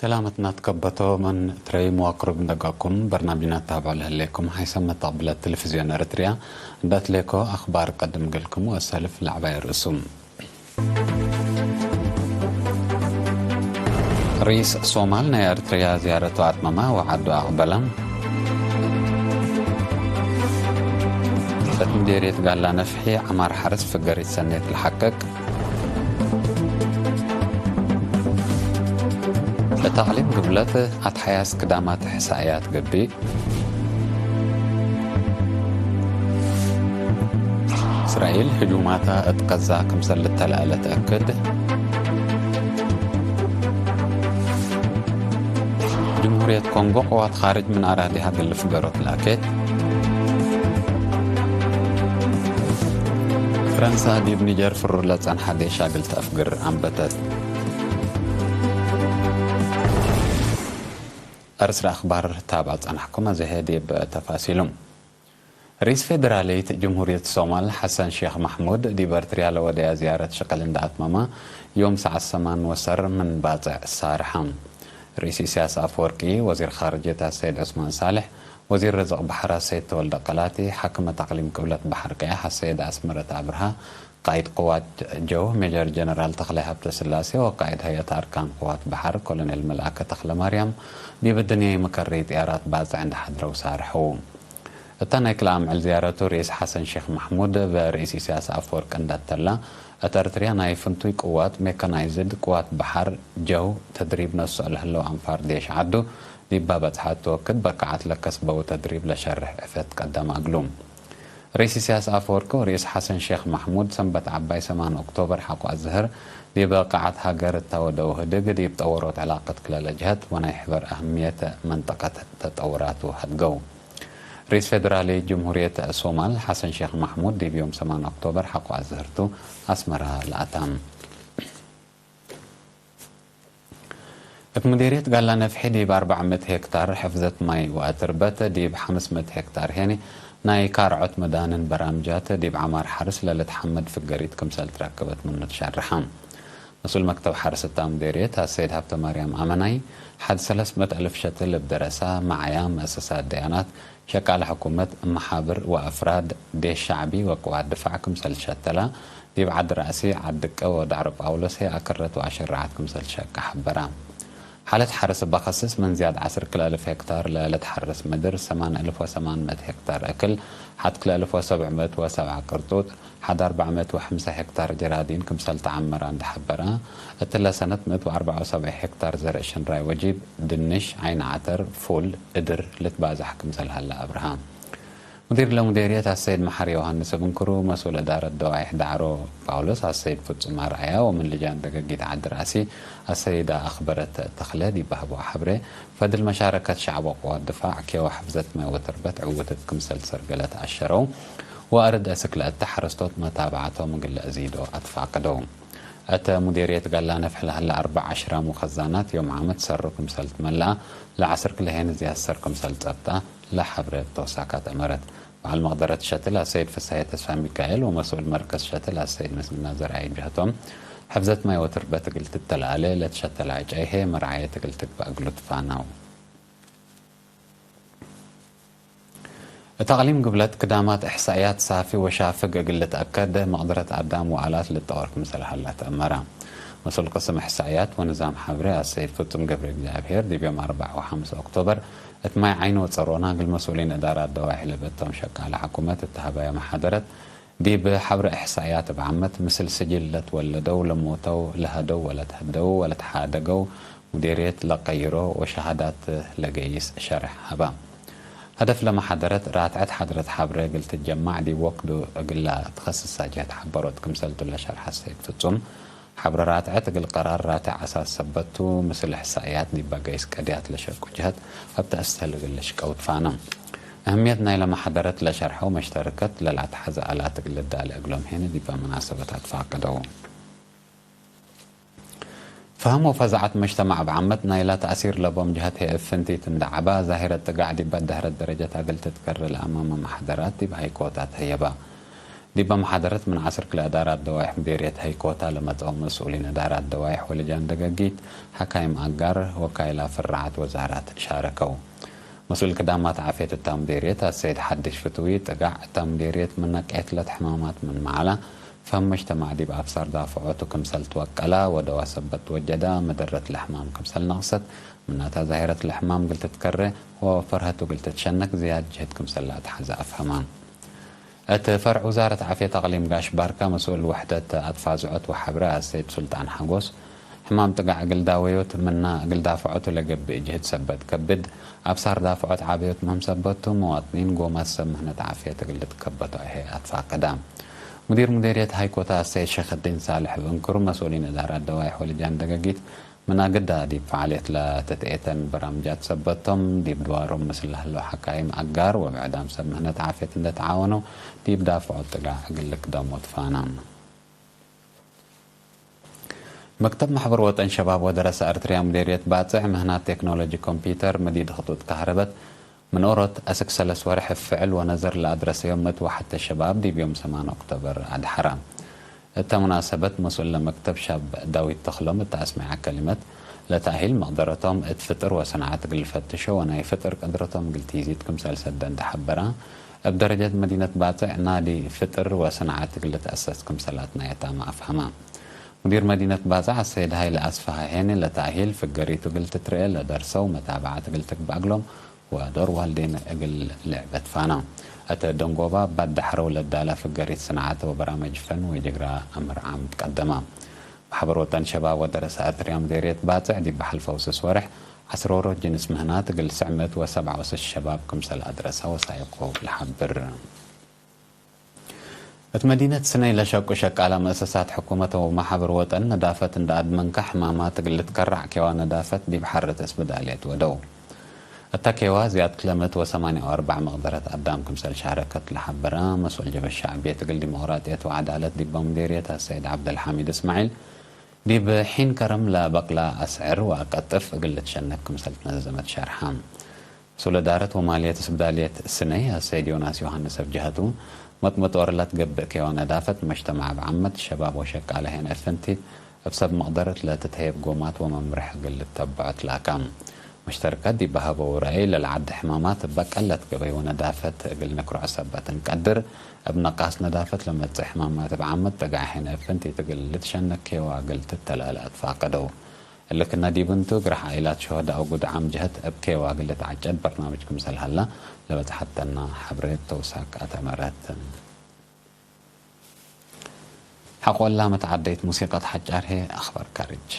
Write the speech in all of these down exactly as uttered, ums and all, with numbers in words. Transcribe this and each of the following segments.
ሰላመትና ትከበቶ ምን ትረዩ መዋክሩብ እንደጋኩም በርናምጅና ታብዖ ለህሌኩም ሀይሰም መተቅብለት ቴሌቪዝዮን ኤረትርያ እንደ አትሌኮ አክባር ቀድም እግልኩም ወእሰልፍ ለዐባይ ርእሱም። ርኢስ ሶማል ናይ ኤረትርያ ዝያረቱ አትመመ ወዐዱ አቅበለ። እት ምዴርየት ጋላ ነፍሒ ዐማር ሐርስ ፍገሪት ሰኔት ለሐቅቅ። ለተዕሊም ግብለት አትሐያስ ክዳማት እሕሳእያት ገብእ። እስራኤል ህጁማታ እት ቀዛ ክምሰል ልተልአ ለተአክድ። ጅምሁርየት ኮንጎ ቅዋት ካርጅ ምን አራዲሃ እግል ልፍገሮ ትላኬት። ፍረንሳ ዲብ ኒጀር ፍሩር ለጸንሐ ዴሻ እግል ተአፍግር አንበተት። አርስረ አክባር ታብዐ ጸናሕኩም፣ አዜ ህዬ ዲብ ተፋሲሉ። ርኢስ ፌደራልየት ጅምሁርየት ሶማል ሐሰን ሼክ መሕሙድ ዲብ ኤርትርያ ለወደያ ዝያረት ሽቅል እንደ አትመመ፣ ዮም ሰዓት ሰማን ወሰር ምን ባጽዕ ሳርሐ። ርኢስ ኢሳያስ አፈወርቂ፣ ወዚር ካርጅየት አሰይድ ዑስማን ሳልሕ፣ ወዚር ርዝቅ በሐር አሰይድ ተወልደ ቀላቲ፣ ሓክመት አቅሊም ቅብለት በሐር ቀያሕ አሰይድ አስመረት አብርሃ፣ ቃይድ ቅዋት ጀው ሜጀር ጀነራል ተኽላይ ሀብተስላሴ ወቃይድ ሀይአት አርካን ቅዋት በሐር ኮሎኔል መልአከ ተኽለማርያም ዲብ እድንያይ መከረይ ጥያራት ባጽዕ እንዴ ሐድረው ሳርሐው። እተ ናይ ክልኣምዕል ዝያረቱ ርኢስ ሐሰን ሼክ መሕሙድ በርኢስ ኢሳያስ አፈወርቅ እንዴ ተላ፣ እት ኤረትርያ ናይ ፍንቱይ ቅዋት፣ ሜካናይዝድ፣ ቅዋት በሐር፣ ጀው፣ ተድሪብ ነስኦ ለህለው አንፋር ዴሽ ዐዱ ዲባ በጽሐት ወክድ በቃዐት ለከስበው ተድሪብ ለሸርሕ ዕፈት ቀደመ እግሉ። ርኢስ ኢሳያስ አፈወርቂ ወርኢስ ሐሰን ሼክ መሕሙድ ሰንበት ዐባይ ሰማን ኦክቶበር ሐቆ አዝህር ዲብ ቃዐት ሀገር እተ ወደው ህድግ ዲብ ጠወሮት ዕላቀት ክለ ለጀሀት ወናይ ሕበር አህምየት መንጠቀት ተጠውራቱ ሀድገው። ርኢስ ፌደራልየት ጅምሁርየት ሶማል ሐሰን ሼክ መሕሙድ ዲብ ዮም ሰማን ኦክቶበር ሐቆ አዝህርቱ አስመረ ለአታም። እት ምዴርየት ጋላ ነፍሒ ዲብ አርበዕ ምእት ሄክታር ሕፍዘት ማይ ወአትርበት፣ ዲብ ሐምስ ምእት ሄክታር ሄኒ ናይ ካርዖት መዳንን በራምጃት ዲብ ዐማር ሐርስ ለልትሐመድ ፍገሪት ክምሰል ትረክበት ምኑ ትሸርሐ። መስኡል መክተብ ሐርስ እታ ምዴርየት አሰይድ ሀብተማርያም አመናይ፣ ሐድ ሰለስ ምእት አልፍ ሸትል እብ ደረሳ፣ መዓያ፣ መአሰሳት ደያናት፣ ሸቃለ ሕኩመት፣ መሓብር ወአፍራድ ዴሽ ሸዕቢ ወቅዋት ድፋዕ ክምሰል ትሸተላ፣ ዲብ ዐድ ረአሲ፣ ዐድ ድቀ ወዳዕሮ ጳውሎስ ህይ አከረት ወአሸረዐት ክምሰል ትሸቀ ሐበራ። ሓለት ሐርስ እበ ከስስ ምን ዝያድ ዐስር ክልአልፍ ሄክታር ለልትሐርስ ምድር፣ ሰማን አልፍ ወሰማን ምእት ሄክታር እክል፣ ሐድ ክልአልፍ ወሰብዕ ምእት ወሰብዓ ቅርጡጥ፣ ሐድ አርበዕ ምእት ወሐምሳ ሄክታር ጀራዲን ክምሰል ተዐመረ እንዴ ሐበረ፣ እትለ ሰነት ምእት ወአርበዕ ወሰብዕ ሄክታር ዘርእ ሽንራይ ወጂብ፣ ድንሽ፣ ዓይን ዐተር፣ ፉል፣ እድር ልትባዛሕ ክምሰል ሀለ አብርሃ። ሙዲር ለሙዴርየት አሰይድ መሐሪ ዮሐንስ እብ እንክሩ፣ መስኡል እዳረት ደዋይሕ ዳዕሮ ጳውሎስ አሰይድ ፍጹም አርአያ ወምን ልጃን ደገጊት ዐድ ረአሲ አሰይዳ አክበረት ተክለ ዲብ በሀበው ሐብሬ፣ ፈድል መሻረከት ሸዕብ ወቅዋት ድፋዕ፣ ኬወ ሕፍዘት ማይ ወትርበት ዕዉት እት ክምሰል ትሰርገለት አሸረው፣ ወአርድ አስክ ለእተ ሐረስቶት መታብዐቶም እግል ለአዚዶ አትፋቅደው። እተ ሙዴርየት ጋላ ነፍሕ ለሀለ አርበዕ አሽራም ወከዛናት ዮም ዓመት ሰሩ ክምሰል ትመለአ፣ ለዐስር ክልኤ ሄኒ ዝያድ ሰር ክምሰል ጸብጣ ለሐብሬ ተውሳካት አመረት። በዐል መቅደረት ሸትል አሰይድ ፍሰሔ ተስፋሚካኤል ወመስኡል መርከዝ ሸትል አሰይድ ምስግና ዘርአይ ጀህቶም፣ ሕፍዘት ማይ ወትርበት እግል ትተለአሌ ለትሸተለ ዕጨይ ህዬ መርዓየት እግል ትግበእ እግሉ ትፋነው። እት አቅሊም ግብለት ክዳማት እሕሳእያት ሳፊ ወሻፍግ እግል ልትአከድ፣ መቅደረት አዳም ወአላት ልትጠወር ክምሰል ሀላ ተአመረ። መስኡል ቅስም እሕሳእያት ወንዛም ሐብሬ አሰይድ ፍጹም ገብረእግዚኣብሄር፣ ዲብ ዮም አርበዕ ወሐምስ ኦክቶበር፣ እት ማይ ዓይን ወጸሮና እግል መስኡሊን እዳራት ደዋይሕ ለበቶም ሸቃለ ሕኩመት እት ሀበየ መሓደረት፣ ዲብ ሐብሬ እሕሳእያት እብ ዓመት፣ ምስል ስጅል ለትወለደው፣ ለሞተው፣ ለሀደው ወለትሀደው ወለትሓደገው፣ ሙዴርየት ለቀይሮ ወሸሃዳት ለገይስ ሸርሕ ሀበ። ሀደፍ ለመሓደረት፣ ራትዐት ሓድረት ሐብሬ እግል ትትጀማዕ ዲብ ወክዱ እግላ ትከስሳ ጀህት ሐበሮት ክምሰልቱ ለሸርሐ ሰይድ ፍጹም፣ ሐብሬ ራትዐት እግል ቀራር ራትዕ አሳስ ሰበት ቱ፣ ምስል እሕሳእያት ዲበ ገይስ ቀድያት ለሸቁ ጀህት እብ ተአስተህል እግል ልሽቀው ትፋነ። እህምየት ናይለ መሓደረት ለሸርሐው መሽተርከት ለለአትሐዘ አላት እግል ልዳሌ እግሎም ሄነ ዲበ መናሰበት አትፋቀደው። ፈሀም ወፈዛዐት መጅተማዕ እብ ዓመት ናይላ ተእሲር ለቦም ጀሀት ህይ እብ ፍንቲት እንዴ ዐባ፣ ዛሂረት ጥጋዕ ዲብ አደህረት ደረጀት እግል ትትከረ ለአማመ መሓደራት ዲብ ሀይኮታት ህየባ። ዲበ መሓደረት ምን ዐስር ክልኤ እዳራት ደዋይሕ ምዴርየት ሀይኮታ ለመጽአው መስኡሊን እዳራት ደዋይሕ ወልጃን ደገጊት፣ ሐካይም አጋር፣ ወካይላ ፍራዓት ወዛራት ሻረከው። መስኡል ክዳማት ዓፍየት እታ ምዴርየት አሰይድ ሐድሽ ፍትዊ፣ ጥጋዕ እታ ምዴርየት ምን ነቅየት ለት ሕማማት ምን መዓላ፣ ፈሀም መጅተማዕ ዲብ አብሳር ዳፍዖቱ ክምሰል ትወቀላ ወደዋ ሰበት ወጀዳ፣ መደረት ለሕማም ክምሰል ነቅሰት፣ ምናታ ዛሂረት ለሕማም እግል ትትከሬ ወፈርሀቱ እግል ትትሸነክ ዝያድ ጅህድ ክምሰል ለአትሐዘ አፍሀማ። እት ፈርዕ ውዛረት ዓፍየት አቅሊም ጋሽ ባርካ መስኡል ውሕደት አትፋዝዖት ወሐብረ አሰይድ ሱልጣን ሐጎስ፣ ሕማም ጥጋዕ እግል ዳወዮት ምና እግል ዳፍዖቱ ለገብእ ጅህድ ሰበት ከብድ፣ አብሳር ዳፍዖት ዓበዮት ምህም ሰበት ቱ፣ መዋጥኒን ጎማት ሰብ ምህነት ዓፍየት እግል ልትከበቶ አሄ አትፋቀዳ። ሙዲር ሙዴርየት ሀይኮታ አሰይድ ሸይኽዲን ሳልሕ እብ እንክሩ፣ መስኡሊን እዳራት ደዋይሕ ወልጃን ደገጊት፣ ምን አግዳ ዲብ ፈዓልየት ለትትኤተን በራምጃት ሰበት ቶም፣ ዲብ ድዋሮም ምስል ለህለው ሐካይም አጋር ወብዕዳም ሰብ ምህነት ዓፍየት እንዴ ተዓወነው፣ ዲብ ዳፍዖት ጥጋዕ እግል ልክደሞ ትፋና። መክተብ መሕበር ወጠን ሸባብ ወደረሰ ኤረትርያ ሙዴርየት ባጽዕ ምህናት ቴክኖሎጂ ኮምፒተር፣ መዲድ ክጡጥ ከህረበት፣ ምን ኦሮት አስክ ሰለስ ወርሕ እብ ፍዕል ወነዘር ለአድረሰዮም ምእት ወሐተ ሸባብ ዲብ ዮም ሰማን ኦክቶበር አድሐራ። እተ ሙናሰበት መስኡል ለመክተብ ሻብ ዳዊት ተኽሎም እተ አስመዐ ከሊመት፣ ለተእሂል መቅደረቶም እት ፍጥር ወሰንዓት እግል ልፈትሾ ወናይ ፍጥር ቅድረቶም እግል ቲዚድ ክምሰል ሰደ እንዴ ሐበራ፣ እብ ደረጀት መዲነት ባጽዕ ናዲ ፍጥር ወሰንዓት እግል ልትአሰስ ክምሰል አትናየታመ አፍሀማ። ሙዲር መዲነት ባጽዕ አሰይድ ሀይለ አስፍሃ ሄኒ ለተእሂል ፍገሪቱ እግል ትትርኤ ለደርሰው መታብዐት እግል ትግበእ እግሎም ወዶር ዋልዴን እግል ልዕበት ፋና። እተ ደንጎባ ባድ ዳሕረው ለዳላ ፍገሪት ስንዓት ወበራመጅ ፈን ወጅግራ አምር ዓም ትቀደማ። መሕበር ወጠን ሸባብ ወደረሰ ኤረትርያ ሙዴርየት ባጽዕ ዲብ ሐልፈው ስስ ወርሕ ዐስሮሮት ጅንስ ምህናት እግል ስዕ ምእት ወሰብዓ ወስስ ሸባብ ክምሰል አድረሰ ወሳይቆ ለሐብር። እት መዲነት ስነይ ለሸቁ ሸቃላ መእሰሳት ሕኩመት ወመሓብር ወጠን ነዳፈት እንደ አድመንከ ሕማማት እግል ልትከራዕ ኬዋ ነዳፈት ዲብ ሐርት እስብዳልየት ወደው። እተ ኬዋ ዝያድ ክለ ምእት ወሰማንያ ወአርበዕ መቅደረት አዳም ክምሰል ሻረከት ለሐበረ መስኡል ጀብህት ሸዕብየት እግል ዲሞቅራጥየት ወዐዳለት ዲበ ሙዴርየት አሰይድ ዐብደልሐሚድ እስማዒል፣ ዲብ ሒን ከረም ለበቅላ አስዕር ወአቀጥፍ እግል ልትሸነክ ክምሰል ትነዘመት ሸርሐ። ሱል እዳረት ወማልየት እስብዳልየት ስነይ አሰይድ ዮናስ ዮሐንስ እብ ጀሀቱ፣ መጥመጦር ለትገብእ ኬዋ ነዳፈት መጅተማዕ እብ ዓመት፣ ሸባብ ወሸቃለ ሄነ እፍንቲት እብ ሰብ መቅደረት ለትትሀየብ ጎማት ወመምርሕ እግል ልተበዖ ትላካም። መሽተርከት ዲብ ሀበው ረአይ፣ ለልዓደ ሕማማት እበ ቀለት ገበይ ወነዳፈት እግል ንክርዖ ሰበት እንቀድር፣ እብ ነቃስ ነዳፈት ለመጽእ ሕማማት እብ ዓመት ጠጋዕ ሄነ እፍንቲት እግል ልትሸነክ ኬዋ እግል ትተላለ አትፋቀደው። እሊ ክነ ዲብ እንቱ፣ እግረ ዓኢላት ሹሀዳእ ወጉድዓም ጀህት እብ ኬዋ እግል ልትዐጨድ በርናምጅ ክምሰል ሀላ ለበጽሐተነ ሐብሬ ተውሳክ አተመረት። ሐቆላ መትዓደይት ሙሲቀት ሐጫር ህዬ አኽባር ካርጅ።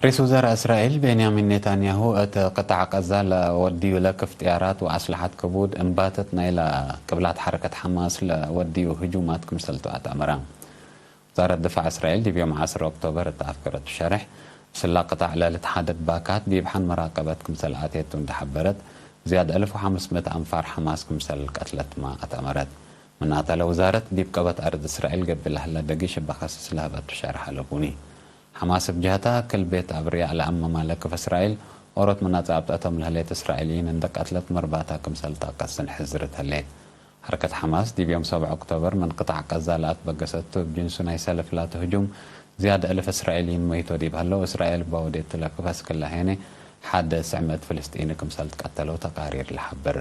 ርኢስ ውዘራእ እስራኤል ቤንያሚን ኔታንያሁ እት ቅጣዕ ቀዛ ለወድዩ ለክፍ ጥያራት ወአስለሐት ክቡድ እምባተት ናይለ ቅብላት ሐረከት ሐማስ ለወድዩ ህጁማት ክምሰልቱ አትአመረ። ውዛረት ድፋዕ እስራኤል ዲብ ዮም ዐስር ኦክቶበር እት አፍገረቱ ሸሬሕ፣ ምስላ ቅጣዕ ለልትሓደድ ባካት ዲብ ሐን መራቀበት ክምሰል አቴቱ እንዴ ሐበረት፣ ዝያድ አልፍ ወሐምስ ምእት አንፋር ሐማስ ክምሰል ቀትለትመ አትአመረት። ምናተ ለውዛረት ዲብ ቀበት አርድ እስራኤል ገብእ ለህለ ደጊሽ እበ ከስስ ለህበቱ ሸርሐ ለቡኒ። ሐማስ እብ ጀህታ፣ ክል ቤት አብርያእ ለአመማ ለክፍ እስራኤል፣ ኦሮት ምን አጻብጠቶም ለህሌት እስራኤልይን እንዴ ቀትለት መርባታ ክምሰል ተአቀስን ሕዝርት ህሌት። ሐረከት ሐማስ ዲብ ዮም ሰብዕ ኦክቶበር ምን ቅጣዕ ቀዛ ለአትበገሰቱ እብ ጅንሱ ናይ ሰልፍ ላቱ ህጁም ዝያድ እልፍ እስራኤልይን መይቶ ዲብ ሀለው፣ እስራኤል እበ ወዴቱ ለክፍ አስክ ለሄነ ሐደ ስዕ ምእት ፍልስጢኒ ክምሰል ትቀተለው ተቃሪር ለሐብር።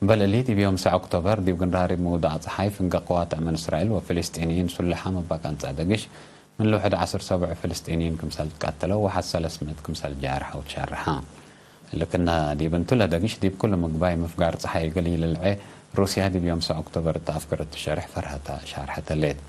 እምበል እሊ፣ ዲብ ዮም ሰዕ ኦክቶበር ዲብ ግንራሪብ ምውዳቅ ጸሓይ ፍንጌ ቀዋጥዕ ምን እስራኤል ወፍልስጢንይን ሱልሓም እበ ቀንጸ ደግሽ፣ ምን ልውሕድ ዐስር ሰቡዕ ፍልስጢንይን ክምሰል ትቀተለው ወሐት ሰለስ ምእት ክምሰል ጃርሐው ትሸርሐ። እሊ ክነ ዲብ እንቱ ለደግሽ ዲብ ክሉ ምግባይ ምፍጋር ጸሓይ እግል ኢልልዔ ሩስያ ዲብ ዮም ሰዕ ኦክቶበር እት አፍገረቱ ሸሬሕ ፈርሀተ ሻርሐት ህሌት።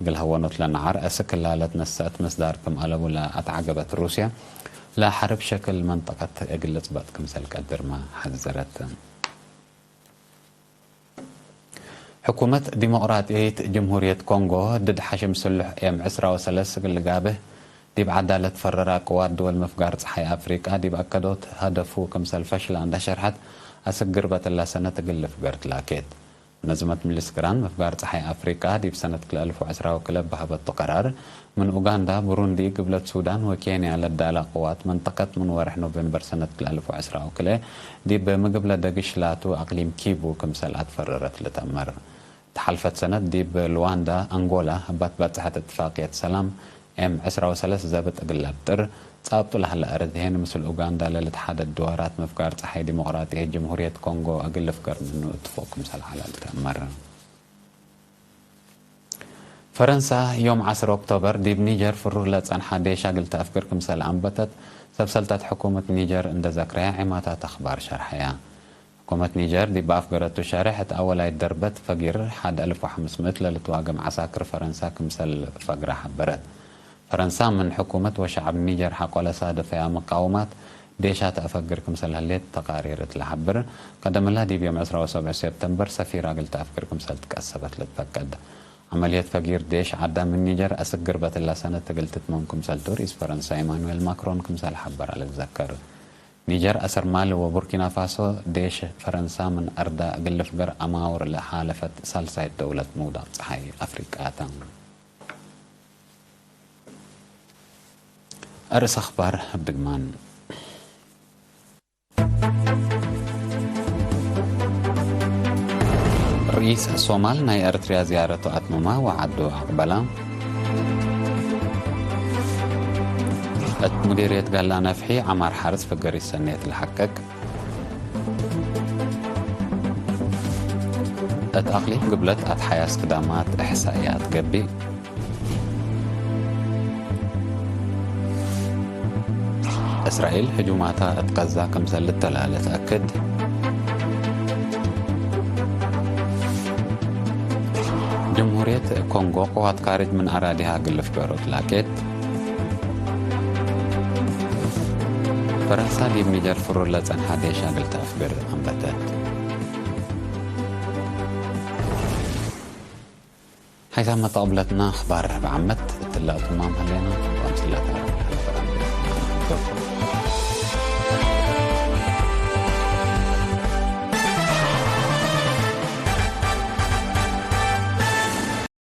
እግል ሀወኖት ለነዓር አስክ ላለት ነሰአት ምስዳር ክም አለቡ ለአትዓገበት ሩስያ፣ ለሐርብ ሸክል መንጠቀት እግል ልጽበጥ ክምሰል ቀድርመ ሐዘረት። ሕኩመት ዲሞቅራጥየት ጅምሁርየት ኮንጎ፣ ድድ ሐሽም ስሉሕ ኤም ዕስራ ወሰለስ እግል ልጋብህ፣ ዲብ ዐዳለት ፈረራ ቅዋት ድወል ምፍጋር ጸሓይ አፍሪቃ ዲብ አከዶት ሀደፉ ክምሰል ፈሽላ እንዴ ሸርሐት፣ አስክ ግርበት እላ ሰነት እግል ልፍገር ትላኬት። ነዝመት ምልስ ግራን ምፍጋር ጸሓይ አፍሪቃ ዲብ ሰነት ክልኤ አልፍ ወዐስራ ወክልኤ በሀበቱ ቀራር፣ ምን ኡጋንዳ፣ ብሩንዲ፣ ግብለት ሱዳን ወኬንያ ለዳላ ቅዋት መንጠቀት ምን ወርሕ ኖቬምበር ሰነት ክልኤ አልፍ ወዐስራ ወክልኤ ዲብ ምግብለ ደግሽ ላቱ አቅሊም ኪቡ ክምሰል አትፈረረት ልትአመር። ተሓልፈት ሰነት ዲብ ሉዋንዳ፣ አንጎላ፣ እባት በጽሐት እትፋቅየት ሰላም ኤም ዕስራ ወሰለስ ዘብጥ እግል ለብጥር፣ ጻብጡ ለሀለ አርድ ህዬ ምስል ኡጋንዳ ለልትሓደድ ድዋራት ምፍጋር ጸሓይ ዲሞቅራጥየት ጅምሁርየት ኮንጎ እግል ልፍገር ምኑ እትፎቅ ክምሰል ዐለ ልትአመር። ፈረንሳ፣ ዮም ዐስር ኦክቶበር ዲብ ኒጀር ፍሩር ለጸንሐ ዴሻ እግል ተአፍግር ክምሰል አንበተት፣ ሰብ ሰልጠት ሕኩመት ኒጀር እንዴ ዘክረየ ዔማታት አክባር ሸርሐየ። ሕኩመት ኒጀር ዲብ አፍገረቱ ሸሬሕ፣ እት አወላይት ደርበት ፈጊር ሐድ አልፍ ወሐምስ ምእት ለልትዋገም ዐሳክር ፈረንሳ ክምሰል ፈግረ ሐበረት። ፈረንሳ ምን ሕኩመት ወሸዐብ ኒጀር ሐቆ ለሳደፈያ መቃወማት ዴሻ ተአፈግር ክምሰል ህሌት ተቃሪር እት ለሐብር፣ ቀደምላ ዲብ ዮም ዕስራ ወሰብዕ ሴፕተምበር ሰፊራ እግል ተአፍግር ክምሰል ትቀሰበት ልትፈቀድ። ዐመልየት ፈጊር ዴሽ ዐዳ ምን ኒጀር አስክ ግርበት እላ ሰነት እግል ትትመም ክምሰልቱ ርኢስ ፈረንሳ ኢማኑኤል ማክሮን ክምሰል ሐበረ ልትዘከር። ኒጀር፣ አሰር ማሊ ወቡርኪና ፋሶ ዴሽ ፈረንሳ ምን አርዳ እግል ልፍገር አማውር ለሓለፈት ሳልሳይት ደውለት ምውዳቅ ጸሓይ አፍሪቃ ተ። አርእስ አኽባር እብ ድግማን። ርኢስ ሶማል ናይ ኤረትርያ ዝያረቱ አትመማ ወዐዱ አቅበላ። እት ሙዲርየት ጋላ ነፍሒ ዐማር ሐርስ ፍገሪት ሰኔት ለሐቅቅ። እት አቅሊም ግብለት አትሓያስ ክዳማት እሕሳእያት ገብእ። እስራኤል ህጁማታ እት ቀዛ ክምሰል ልተላለ ተአክድ። ጅምሁርየት ኮንጎ ቅዋት ካርጅ ምን አራዲሃ እግል ልፍገሮ ትላኬት። ፈረንሳ ዲብ ኒጀር ፍሩር ለጸንሐ ዴሻ እግል ተአፍግር አንበተት። ሐይሳም መተቅብለትና አኽባር ርብዕ ዓመት እትለ እቱማም ህሌና ወአምስለተ